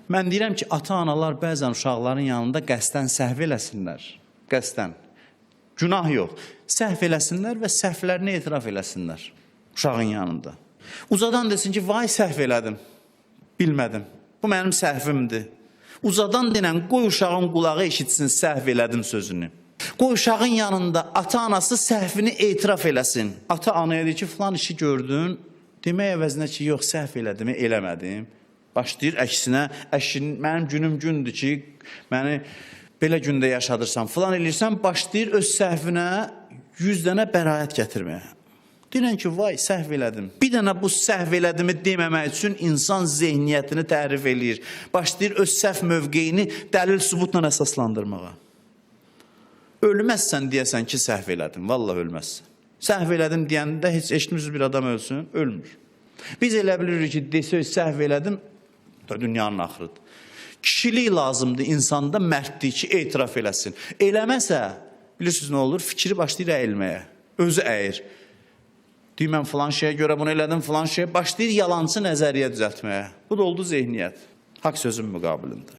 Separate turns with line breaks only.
Mən deyirəm ki, ata-analar bəzən uşaqların yanında qəsdən səhv eləsinlər. Qəsdən. Günah yox. Səhv eləsinlər və səhvlərini etiraf eləsinlər uşağın yanında. Ucadan desin ki, vay səhv elədim. Bilmədim. Bu mənim səhvimdir. Ucadan denən qoy uşağın qulağı eşitsin səhv elədim sözünü. Qoy uşağın yanında ata-anası səhvini etiraf eləsin. Ata-anaya deyir ki, filan işi gördün. Demək əvəzinə ki, yox səhv elədim, eləmədim. Başlayır əksinə, əşin mənim günüm gündür ki, məni belə gündə yaşadırsan, filan eləyirsən, başlayır öz səhvinə 100 dənə bəraət gətirməyə. Deyirən ki, vay səhv elədim. Bir dənə bu səhv elədimi deməmək üçün insan zehniyyətini təhrif eləyir. Başlayır öz səhv mövqeyini dəlil sübutla əsaslandırmağa. Ölməzsən deyəsən ki, səhv elədim. Vallahi ölməzsən. Səhv elədim deyəndə heç eşitmisiniz bir adam ölsün? Ölmür. Biz elə bilirik ki, desək səhv elədim, da dünyanın axırıdır. Kişilik lazımdır insanda mərdlik ki, etiraf eləsin. Eləməsə, bilirsiniz nə olur? Fikri başlayır əyilməyə. Özü əyir. Deyir, mən filan şeyə görə bunu elədim, filan şeyə. Başlayır yalançı nəzəriyyə düzəltməyə. Bu da oldu zehniyyət. Haqq sözün müqabilində.